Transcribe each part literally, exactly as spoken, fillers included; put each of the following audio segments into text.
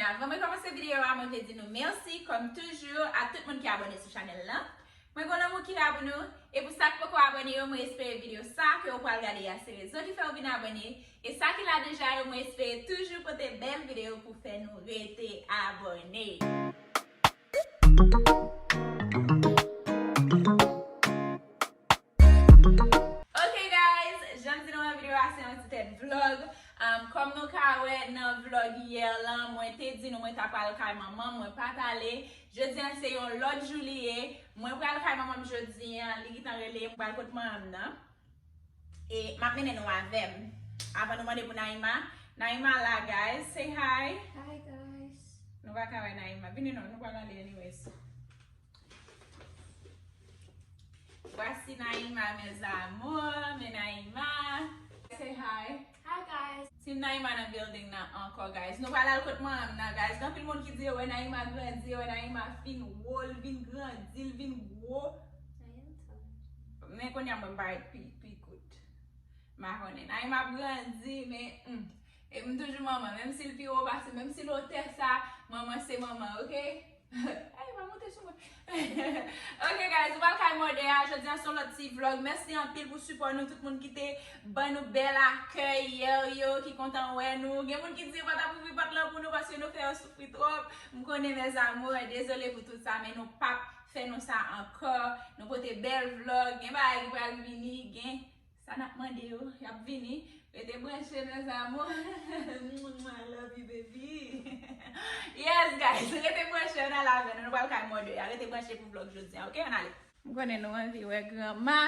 Avan mwen kòmanse videyo a, mwen vle di nou mèsi, kòm toujou, a tout moun ki abòne sou chanèl lan. Mwen gen lanmou ki la pou nou, e pou sa k poko abòne yo, mwen espere videyo sa ke w pral gade a se rezon ki fè w vin abòne, e sa ki la deja yo, mwen espere toujou pote bèl videyo pou fè nou rete abòne. Ok guys, jan m di nou nan videyo a, se yon ti tèt vlog. Um, kòm nou ka wè nan vlog yè lan, mwen te di nou mwen ta pral kay manman m, mwen pa t ale. Jodi a se yon lòt jou li ye. Mwen pral kay manman m jodi a, li gentan rele m, mwen pral kot manman m nan. E m ap mennen nou avè m. Avan nou mande pou Naïma. Naïma la, guys. Say hi. Hi, guys. Nou pa ka wè Naïma. Vini non, nou pral ale anyways. Voici Naïma, mes amours. Men Naïma. Say hi. Hi, guys. Team Naïma nan building nan ankò, guys. Nou pral al kot manman m nan, guys. Gen anpil moun ki di yo wè Naïma grandi, yo wè Naïma fin wo, l vin grandi, l vin gwo. Men kounye a mwen m parèt pi, pi kout. M pa konnen. Naïma ap grandi, men, hmm. E m toujou manman. Menm si l pi wo pase, menm si l wotè sa, manman se manman, ok? Ay, pa monte sou mwen. Ok, guys, nou pral kay mòde a. Jodi a se yon lòt ti vlog. Mèsi anpil pou sipò nou, tout moun ki te ban nou bèl akèy yè yo, ki kontan wè nou. Gen moun ki di yo pa t ap ouvri pòt lan pou nou paske nou fè yo soufri twòp. M konnen, mes amours, dezole pou tout sa, men nou p ap fè nou sa ankò. Nou pote bèl vlog. Gen bagay ki pral vini, gen Sa n ap mande yo, y ap vini. Rete branche, mes amours. I love you, baby. Yes, guys, rete branche, ann al avè nou. Nou pral kay mòde a. Rete branche pou vlog jodi a, ok? Ann ale. M konnen nou anvi wè granma.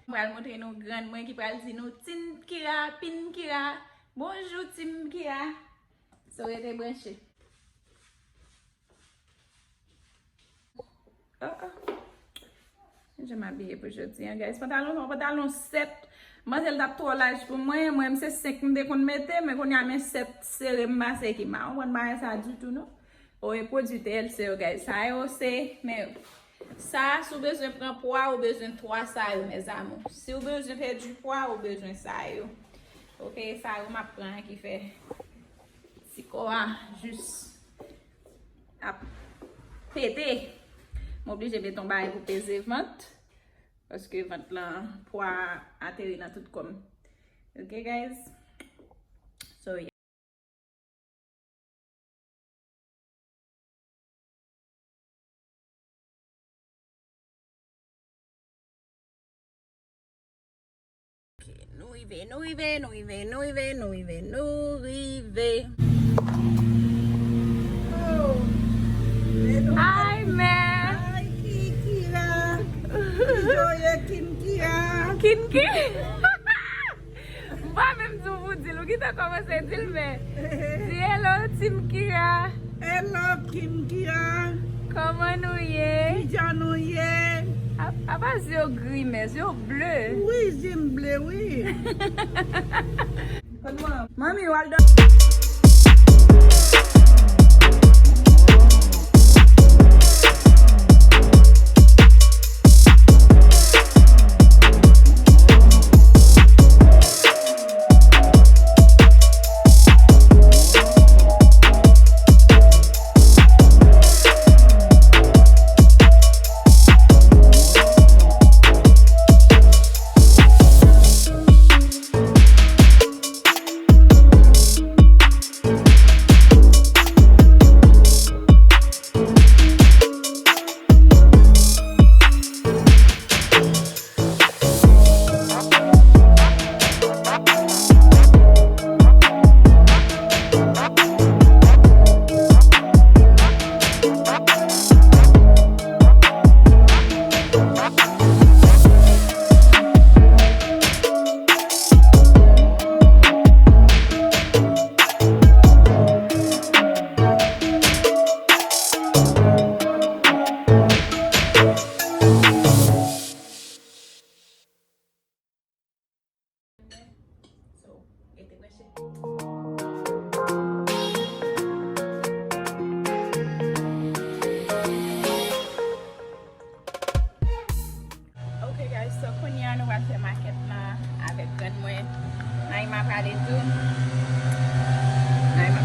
M pral montre nou grann mwen ki pral di nou Tin Kira, Pin Kira. Bonjou, Tim Kira. So, rete branche. Oh, oh. Jan m abiye pou jodi a, guys. Pantalon, yon pantalon sèt. Manzè l t ap twò laj pou mwen. Mwen, m se senk m te konn mete, men kounye a men sèt sere m pase ki ma. Ou konn bagay sa ditou, non? O, e pwodui T L C yo, guys. Sa yo se, men sa, si w bezwen pran pwa, ou bezwen twa sa yo, mes amours. Si w bezwen pèdi pwa, ou bezwen sa yo. Ok, sa yo m ap pran ki fè ti kò a jis ap pete. M oblije met yon bagay pou peze vant. Paske vant lan, pwa ateri nan tout kò m. Ok, guys? So, yeah. Ok, nou rive, nou rive, nou rive, nou rive, nou rive, nou rive. Oh. Hi, man. Hi, Kikira. Kijoye Kinkira. Kinki? M pa menm di w pou di l, ou gentan kòmanse di l, men. Di hello, Team Kira. Hello, Team Kira. Kòman nou ye? Kijan nou ye? A, apa zye w grimès, zye w ble. Wi, zye m ble, wi. Manmi, w al dòmi.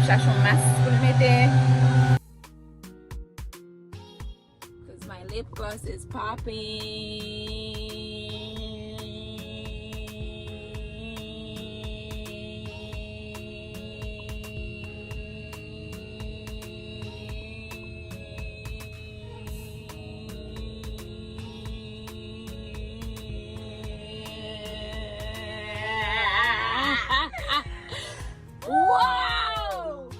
Chache yon mas pou l mete. 'Cause my lip gloss is popping. Wow!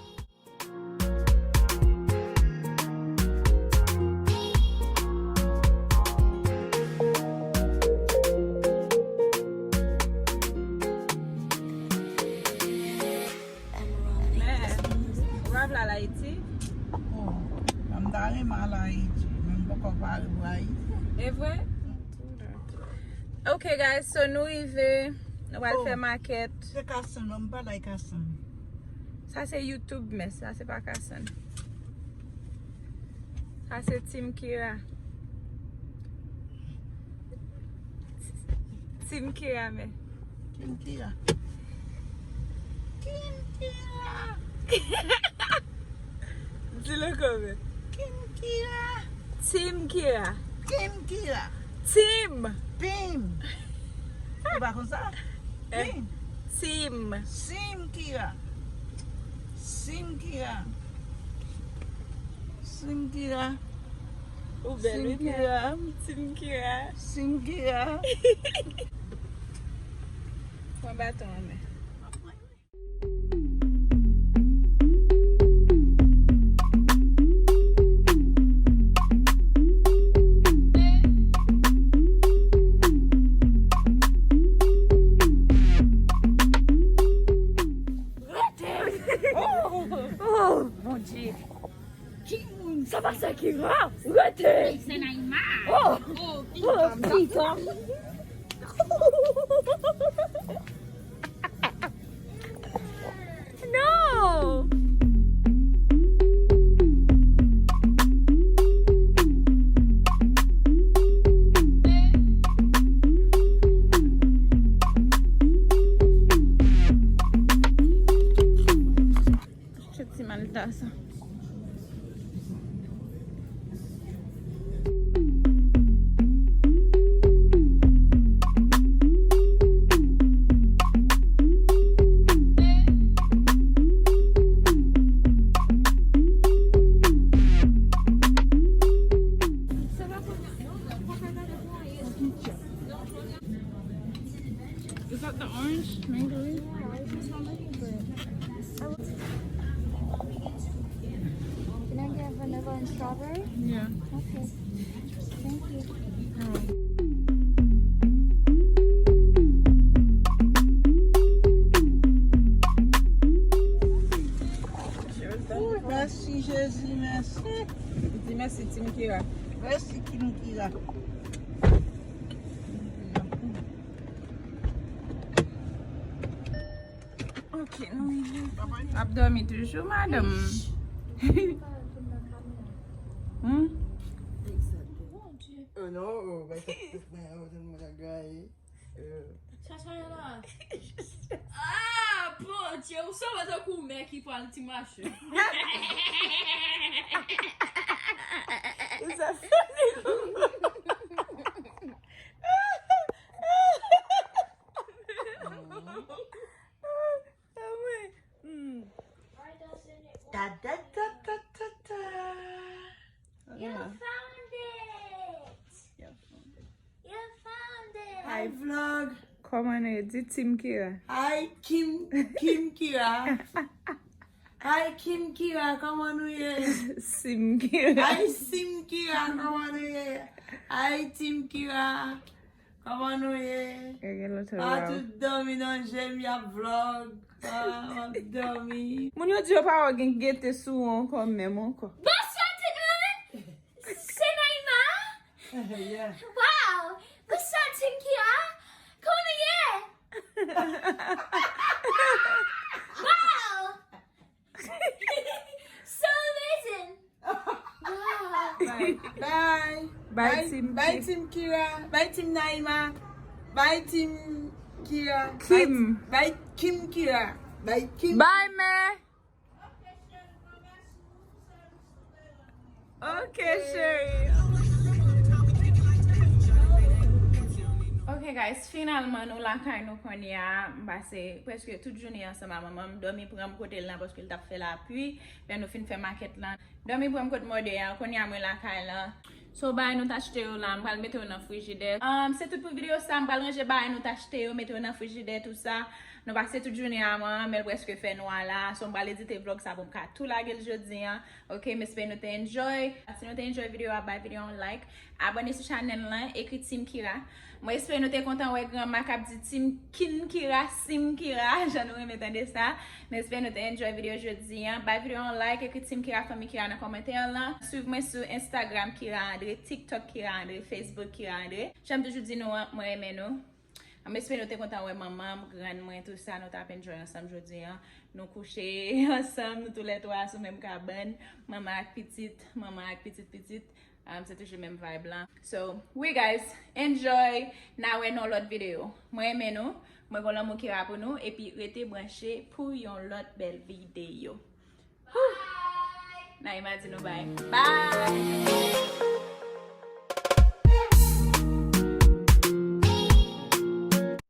Men, w ap la Ayiti? Oh, m ta renmen al Ayiti, men m poko pare pou Ayiti. E vre? Ok, guys, so nou rive. Nou pral fè makèt. Se Kason, non, m pa like Kason. Sa se YouTube, men sa se pa Kason. Sa se Team Kira. Team Kira, men. Team Kira. Team Kira. Di l ankò, men. Team Kira. Team Kira. Team Kira. Team. Pim. Ou pa konn sa? Eh, Pim. Team. Sim Kira. Sim Kira. Sim Kira. Ou bèl, wi, Kira. Team Kira. Sim Kira. Pran baton an men. Oh, oh, Bondye. Ki moun sa? Pase Kira, rete. Se Naïma. Oh, oh, piga. No. Ti malta sa. Is that the orange mango? Yeah, I just want to eat it. Can I get vanilla and strawberry? Yeah. Okay. Thank you. Ooh, mèsi Jezi, mèsi. Di mèsi Team Kira. Mèsi Team Kira. Ok, nou rive. Ap dòmi toujou, madanm? Hmm? Oh non, oh, bay sa, bay sa, bay sa, bay sa, bay sa. Chacha la. Ah, Bondye, ou sanble tankou mè ki pral ti mache. Ou sa fè. Ah, wi. Hmm. Ta, ta, ta, ta, ta, ta. You found it! You found it! Hi, vlog. Kòman nou ye? Di Team Kira. Hi, Kim, Kim Kira. Hi, Kim Kira, kòman nou ye? Sim Kira. Hi, Sim Kira, kòman nou ye? Hi, Team Kira. Kòman nou ye? Gen lòt. Ah, tout dòmi nan je m, y ap vlog. Ah, m ap dòmi. Moun yo di yo pa wè gen gete sou ou ankò, menm ankò. Bonswa tout moun! Se Naïma? Yeah. Wow! Bonswa Team Kira! Kòman nou ye? Wow! So amazing! Wow! Bye. Bye. Bye, Team Kira. Bye, Team Naïma. Bye, Team Kira. Kim. Bye, Kim Kira. Bye, Kim. Bye, mè. Ok, cheri. Ok, guys, finalman nou lakay nou kounye a. M pase prèske tout jounen ansanm a manman m. Dòmi pran m kote l la paske l t ap fè lapli. Lè nou fin fè makèt la, dòmi pran m kot mòde a. Kounye a mwen lakay la. So, bagay nou t achte yo la, m pral mete yo nan frijidè. Um, se tout pou videyo sa, m pral ranje bagay nou t achte yo, mete yo nan frijidè, tou sa. Nou pase tout jounen a manman m, men l prèske fè nwa la. So, m pral edite vlòg sa pou m ka tou lage l jodi a. Ok, m espere nou te enjoy. Si nou te enjoy videyo a, bay videyo a yon like. Abòne sou chanèl lan, ekri Team Kira. Mwen espere nou te kontan wè granma k ap di Team Kin Kira, Sim Kira, jan nou renmen tande sa. Mwen espere nou te enjoy videyo jodi a. Bay videyo a yon like, ekri Team Kira, Fanmi Kira nan kòmantè lan. Swiv mwen sou Instagram Kira Andre, TikTok Kira Andre, Facebook Kira Andre. Jan m toujou di nou an, mwen renmen nou. M espere nou te kontan wè manman m, grann mwen, tou sa, nou t ap enjoy ansanm jodi a. Nou kouche ansanm, nou toulètwa sou menm kabann. Manman ak pitit, manman ak pitit pitit. Um, se toujou menm vibe lan. So, wi guys, enjoy. N a wè nan lòt videyo. Mwen renmen nou. Mwen gon lanmou Kira pou nou. Epi rete branche pou yon lòt bèl videyo. Whew! Naïma di nou bye. Bye!